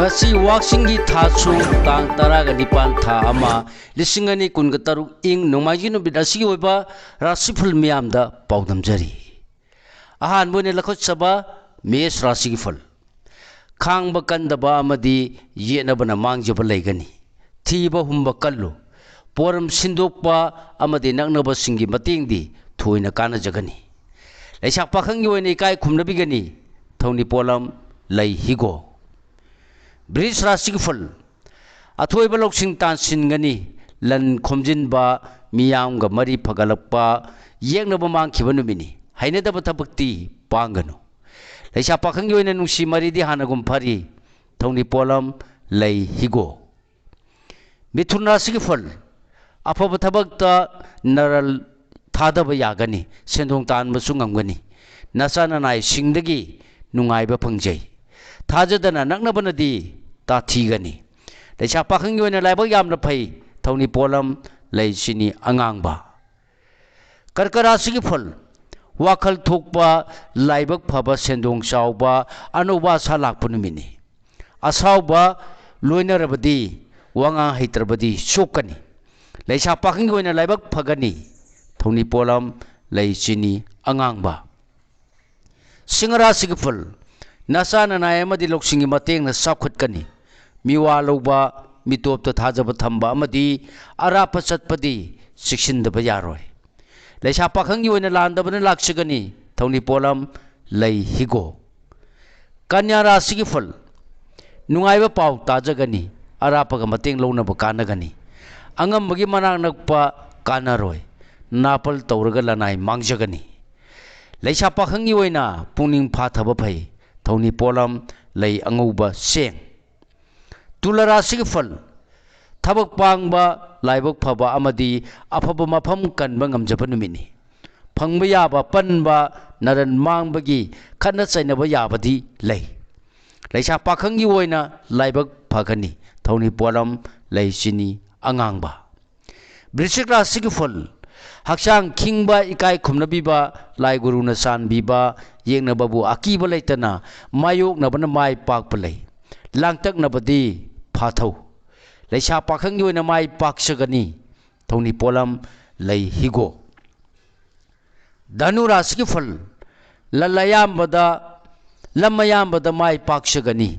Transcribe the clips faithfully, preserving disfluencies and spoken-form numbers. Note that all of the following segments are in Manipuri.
ꯉꯁꯤ ꯋꯥꯛꯆꯤꯡꯒꯤ ꯊꯥꯁꯨ ꯇꯥꯡ ꯇꯔꯥꯒ ꯅꯤꯄꯥꯟ ꯊꯥ ꯑꯃ ꯂꯤꯁꯤꯡ ꯑꯅꯤ ꯀꯨꯟꯒ ꯇꯔꯨꯛ ꯏꯪ ꯅꯣꯡꯃꯥꯏꯖꯤꯡ ꯅꯨꯃꯤꯠ ꯑꯁꯤꯒꯤ ꯑꯣꯏꯕ ꯔꯥꯁꯤꯐꯜ ꯃꯤꯌꯥꯝꯗ ꯄꯥꯎꯗꯝꯖꯔꯤ꯫ ꯑꯍꯥꯟꯕ ꯑꯣꯏꯅ ꯂꯧꯈꯠꯆꯕ ꯃꯦꯁ ꯔꯥꯁꯤꯒꯤ ꯐꯜ꯫ ꯈꯥꯡꯕ ꯀꯟꯗꯕ ꯑꯃꯗꯤ ꯌꯦꯠꯅꯕꯅ ꯃꯥꯡꯖꯕ ꯂꯩꯒꯅꯤ꯫ ꯊꯤꯕ ꯍꯨꯝꯕ ꯀꯜꯂꯨ꯫ ꯄꯣꯔꯝ ꯁꯤꯟꯗꯣꯛꯄ ꯑꯃꯗꯤ ꯅꯛꯅꯕꯁꯤꯡꯒꯤ ꯃꯇꯦꯡꯗꯤ ꯊꯣꯏꯅ ꯀꯥꯟꯅꯖꯒꯅꯤ꯫ ꯂꯩꯁꯥ ꯄꯥꯈꯪꯒꯤ ꯑꯣꯏꯅ ꯏꯀꯥꯏ ꯈꯨꯝꯅꯕꯤꯒꯅꯤ꯫ ꯊꯧꯅꯤ ꯄꯣꯠꯂꯝ ꯂꯩ ꯍꯤꯒꯣꯛ꯫ ꯕ꯭ꯔꯤꯖ ꯔꯥꯁꯤꯒꯤ ꯐꯜ꯫ ꯑꯊꯣꯏꯕ ꯂꯧꯁꯤꯡ ꯇꯥꯟꯁꯤꯟꯒꯅꯤ꯫ ꯂꯟ ꯈꯣꯝꯖꯤꯟꯕ, ꯃꯤꯌꯥꯝꯒ ꯃꯔꯤ ꯐꯒꯠꯂꯛꯄ, ꯌꯦꯛꯅꯕ ꯃꯥꯡꯈꯤꯕ ꯅꯨꯃꯤꯠꯅꯤ꯫ ꯍꯩꯅꯗꯕ ꯊꯕꯛꯇꯤ ꯄꯥꯡꯒꯅꯨ꯫ ꯂꯩꯁꯥ ꯄꯥꯈꯪꯒꯤ ꯑꯣꯏꯅ ꯅꯨꯡꯁꯤ ꯃꯔꯤꯗꯤ ꯍꯥꯟꯅꯒꯨꯝ ꯐꯔꯤ꯫ ꯊꯧꯅꯤ ꯄꯣꯠꯂꯝ ꯂꯩ ꯍꯤꯒꯣꯛ꯫ ꯃꯤꯊꯨꯟ ꯔꯥꯁꯤꯒꯤ ꯐꯜ꯫ ꯑꯐꯕ ꯊꯕꯛꯇ ꯅꯔꯜ ꯊꯥꯗꯕ ꯌꯥꯒꯅꯤ, ꯁꯦꯟꯗꯣꯡ ꯇꯥꯟꯕꯁꯨ ꯉꯝꯒꯅꯤ꯫ ꯅꯆꯥ ꯅꯅꯥꯏꯁꯤꯡꯗꯒꯤ ꯅꯨꯡꯉꯥꯏꯕ ꯐꯪꯖꯩ꯫ ꯊꯥꯖꯗꯅ ꯅꯛꯅꯕꯅꯗꯤ ꯇꯥꯊꯤꯒꯅꯤ꯫ ꯂꯩꯁꯥ ꯄꯥꯈꯪꯒꯤ ꯑꯣꯏꯅ ꯂꯥꯏꯕꯛ ꯌꯥꯝꯅ ꯐꯩ꯫ ꯊꯧꯅꯤ ꯄꯣꯠꯂꯝ ꯂꯩ ꯆꯤꯅꯤ ꯑꯉꯥꯡꯕ꯫ ꯀꯔꯀ ꯔꯥꯁꯤꯒꯤ ꯐꯜ꯫ ꯋꯥꯈꯜ ꯊꯣꯛꯄ, ꯂꯥꯏꯕꯛ ꯐꯕ, ꯁꯦꯟꯗꯣꯡ ꯆꯥꯎꯕ, ꯑꯅꯧꯕ ꯑꯁꯥ ꯂꯥꯛꯄ ꯅꯨꯃꯤꯠꯅꯤ꯫ ꯑꯁꯥꯎꯕ ꯂꯣꯏꯅꯔꯕꯗꯤ, ꯋꯥꯉꯥꯡ ꯍꯩꯇ꯭ꯔꯕꯗꯤ ꯁꯣꯛꯀꯅꯤ꯫ ꯂꯩꯁꯥ ꯄꯥꯈꯪꯒꯤ ꯑꯣꯏꯅ ꯂꯥꯏꯕꯛ ꯐꯒꯅꯤ꯫ ꯊꯧꯅꯤ ꯄꯣꯠꯂꯝ ꯂꯩ ꯆꯤꯅꯤ ꯑꯉꯥꯡꯕ꯫ ꯁꯤꯡꯍ ꯔꯥꯁꯤꯒꯤ ꯐꯜ꯫ ꯅꯆꯥ ꯅꯅꯥꯏ ꯑꯃꯗꯤ ꯂꯧꯁꯤꯡꯒꯤ ꯃꯇꯦꯡꯅ ꯆꯥꯎꯈꯠꯀꯅꯤ꯫ ꯃꯤꯋꯥ ꯂꯧꯕ, ꯃꯤꯇꯣꯞꯇ ꯊꯥꯖꯕ ꯊꯝꯕ ꯑꯃꯗꯤ ꯑꯔꯥꯞꯄ ꯆꯠꯄꯗꯤ ꯆꯦꯛꯁꯤꯟꯗꯕ ꯌꯥꯔꯣꯏ꯫ ꯂꯩꯁꯥ ꯄꯥꯈꯪꯒꯤ ꯑꯣꯏꯅ ꯂꯥꯟꯗꯕꯅ ꯂꯥꯛꯆꯒꯅꯤ꯫ ꯊꯧꯅꯤ ꯄꯣꯠꯂꯝ ꯂꯩ ꯍꯤꯒꯣꯛ꯫ ꯀꯟꯌꯥ ꯔꯥꯁꯤꯒꯤ ꯐꯜ꯫ ꯅꯨꯡꯉꯥꯏꯕ ꯄꯥꯎ ꯇꯥꯖꯒꯅꯤ꯫ ꯑꯔꯥꯞꯄꯒ ꯃꯇꯦꯡ ꯂꯧꯅꯕ ꯀꯥꯟꯅꯒꯅꯤ꯫ ꯑꯉꯝꯕꯒꯤ ꯃꯅꯥꯛ ꯅꯛꯄ ꯀꯥꯟꯅꯔꯣꯏ꯫ ꯅꯥꯄꯜ ꯇꯧꯔꯒ ꯂꯅꯥꯏ ꯃꯥꯡꯖꯒꯅꯤ꯫ ꯂꯩꯁꯥ ꯄꯥꯈꯪꯒꯤ ꯑꯣꯏꯅ ꯄꯨꯛꯅꯤꯡ ꯐꯥꯊꯕ ꯐꯩ꯫ ꯊꯧꯅꯤ ꯄꯣꯠꯂꯝ ꯂꯩ ꯑꯉꯧꯕ ꯆꯦꯡ꯫ ꯇꯨꯂꯥ ꯔꯥꯁꯤꯒꯤ ꯐꯜ꯫ ꯊꯕꯛ ꯄꯥꯡꯕ, ꯂꯥꯏꯕꯛ ꯐꯕ ꯑꯃꯗꯤ ꯑꯐꯕ ꯃꯐꯝ ꯀꯟꯕ ꯉꯝꯖꯕ ꯅꯨꯃꯤꯠꯅꯤ꯫ ꯐꯪꯕ ꯌꯥꯕ ꯄꯟꯕ, ꯅꯔꯟ ꯃꯥꯡꯕꯒꯤ ꯈꯠꯅ ꯆꯩꯅꯕ ꯌꯥꯕꯗꯤ ꯂꯩ꯫ ꯂꯩꯁꯥ ꯄꯥꯈꯪꯒꯤ ꯑꯣꯏꯅ ꯂꯥꯏꯕꯛ ꯐꯒꯅꯤ꯫ ꯊꯧꯅꯤ ꯄꯣꯠꯂꯝ ꯂꯩ ꯆꯤꯅꯤ ꯑꯉꯥꯡꯕ꯫ ꯕ꯭ꯔꯤꯁꯤꯛ ꯔꯥꯁꯤꯒꯤ ꯐꯜ꯫ ꯍꯛꯆꯥꯡ ꯈꯤꯡꯕ, ꯏꯀꯥꯏ ꯈꯨꯝꯅꯕꯤꯕ, ꯂꯥꯏ ꯒꯨꯔꯨꯅ ꯆꯥꯟꯕꯤꯕ, ꯌꯦꯛꯅꯕꯕꯨ ꯑꯀꯤꯕ ꯂꯩꯇꯅ ꯃꯥꯌꯣꯛꯅꯕꯅ ꯃꯥꯏ ꯄꯥꯛꯄ ꯂꯩ꯫ ꯂꯥꯡꯇꯛꯅꯕꯗꯤ ꯐꯥꯊꯧ꯫ ꯂꯩꯁꯥ ꯄꯥꯈꯪꯒꯤ ꯑꯣꯏꯅ ꯃꯥꯏ ꯄꯥꯛꯆꯒꯅꯤ꯫ ꯊꯧꯅꯤ ꯄꯣꯠꯂꯝ ꯂꯩ ꯍꯤꯒꯣꯛ꯫ ꯙꯅꯨ ꯔꯥꯁꯤꯒꯤ ꯐꯜ, ꯂꯜ ꯑꯌꯥꯝꯕꯗ, ꯂꯝ ꯑꯌꯥꯝꯕꯗ ꯃꯥꯏ ꯄꯥꯛꯆꯒꯅꯤ꯫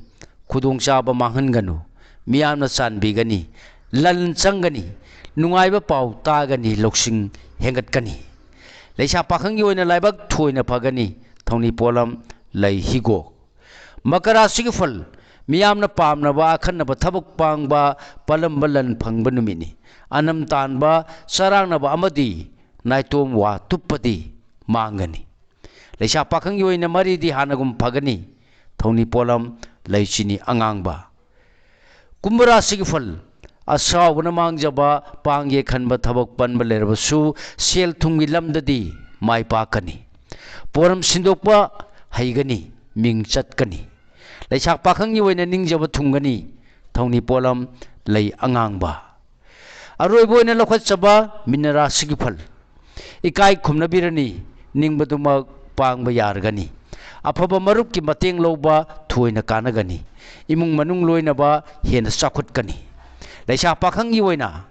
ꯈꯨꯗꯣꯡꯆꯥꯕ ꯃꯥꯡꯍꯟꯒꯅꯨ꯫ ꯃꯤꯌꯥꯝꯅ ꯆꯥꯟꯕꯤꯒꯅꯤ꯫ ꯂꯟ ꯆꯪꯒꯅꯤ꯫ ꯅꯨꯡꯉꯥꯏꯕ ꯄꯥꯎ ꯇꯥꯒꯅꯤ꯫ ꯂꯧꯁꯤꯡ ꯍꯦꯟꯒꯠꯀꯅꯤ꯫ ꯂꯩꯁꯥ ꯄꯥꯈꯪꯒꯤ ꯑꯣꯏꯅ ꯂꯥꯏꯕꯛ ꯊꯣꯏꯅ ꯐꯒꯅꯤ꯫ ꯊꯧꯅꯤ ꯄꯣꯠꯂꯝ ꯂꯩ ꯍꯤꯒꯣꯛ꯫ ꯃꯀꯔ ꯔꯥꯁꯤꯒꯤ ꯐꯜ, ꯃꯤꯌꯥꯝꯅ ꯄꯥꯝꯅꯕ ꯑꯈꯟꯅꯕ ꯊꯕꯛ ꯄꯥꯡꯕ, ꯄꯥꯜꯂꯝꯕ ꯂꯟ ꯐꯪꯕ ꯅꯨꯃꯤꯠꯅꯤ꯫ ꯑꯅꯝ ꯇꯥꯟꯕ, ꯆꯔꯥꯡꯅꯕ ꯑꯃꯗꯤ ꯅꯥꯏꯇꯣꯝ ꯋꯥ ꯇꯨꯞꯄꯗꯤ ꯃꯥꯡꯒꯅꯤ꯫ ꯂꯩꯁꯥ ꯄꯥꯈꯪꯒꯤ ꯑꯣꯏꯅ ꯃꯔꯤꯗꯤ ꯍꯥꯟꯅꯒꯨꯝ ꯐꯒꯅꯤ꯫ ꯊꯧꯅꯤ ꯄꯣꯠꯂꯝ ꯂꯩ ꯆꯤꯅꯤ ꯑꯉꯥꯡꯕ꯫ ꯀꯨꯝꯚ ꯔꯥꯁꯤꯒꯤ ꯐꯜ, ꯑꯁꯥꯎꯕꯅ ꯃꯥꯡꯖꯕ, ꯄꯥꯡꯒꯦ ꯈꯟꯕ ꯊꯕꯛ ꯄꯟꯕ ꯂꯩꯔꯕꯁꯨ ꯁꯦꯜ ꯊꯨꯝꯒꯤ ꯂꯝꯗꯗꯤ ꯃꯥꯏ ꯄꯥꯛꯀꯅꯤ꯫ ꯄꯣꯔꯝ ꯁꯤꯟꯗꯣꯛꯄ ꯍꯩꯒꯅꯤ, ꯃꯤꯡ ꯆꯠꯀꯅꯤ꯫ ꯂꯩꯁꯥ ꯄꯥꯈꯪꯒꯤ ꯑꯣꯏꯅ ꯅꯤꯡꯖꯕ ꯊꯨꯡꯒꯅꯤ꯫ ꯊꯧꯅꯤ ꯄꯣꯠꯂꯝ ꯂꯩ ꯑꯉꯥꯡꯕ꯫ ꯑꯔꯣꯏꯕ ꯑꯣꯏꯅ ꯂꯧꯈꯠꯆꯕ ꯃꯤꯅ ꯔꯥꯁꯤꯒꯤ ꯐꯜ꯫ ꯏꯀꯥꯏ ꯈꯨꯝꯅꯕꯤꯔꯅꯤ, ꯅꯤꯡꯕꯗꯨꯃꯛ ꯄꯥꯡꯕ ꯌꯥꯔꯒꯅꯤ꯫ ꯑꯐꯕ ꯃꯔꯨꯞꯀꯤ ꯃꯇꯦꯡ ꯂꯧꯕ ꯊꯣꯏꯅ ꯀꯥꯟꯅꯒꯅꯤ꯫ ꯏꯃꯨꯡ ꯃꯅꯨꯡ ꯂꯣꯏꯅꯕ ꯍꯦꯟꯅ ꯆꯥꯎꯈꯠꯀꯅꯤ꯫ ꯂꯩꯁꯥ ꯄꯥꯈꯪꯒꯤ ꯑꯣꯏꯅ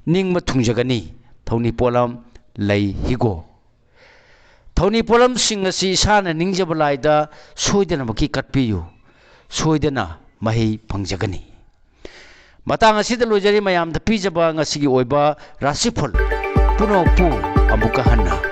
ꯅꯤꯡꯕ ꯊꯨꯡꯖꯒꯅꯤ꯫ ꯊꯧꯅꯤ ꯄꯣꯠꯂꯝ ꯂꯩ ꯍꯤꯒꯣꯛ꯫ ꯊꯧꯅꯤ ꯄꯣꯠꯂꯝꯁꯤꯡ ꯑꯁꯤ ꯏꯁꯥꯅ ꯅꯤꯡꯖꯕ ꯂꯥꯏꯗ ꯁꯣꯏꯗꯅꯃꯛꯀꯤ ꯀꯠꯄꯤꯌꯨ꯫ ꯁꯣꯏꯗꯅ ꯃꯍꯩ ꯐꯪꯖꯒꯅꯤ꯫ ꯃꯇꯥꯡ ꯑꯁꯤꯗ ꯂꯣꯏꯖꯔꯤ ꯃꯌꯥꯝꯗ ꯄꯤꯖꯕ ꯉꯁꯤꯒꯤ ꯑꯣꯏꯕ ꯔꯥꯁꯤꯐꯜ ꯄꯨꯝꯅꯃꯛꯄꯨ ꯑꯃꯨꯛꯀ ꯍꯟꯅ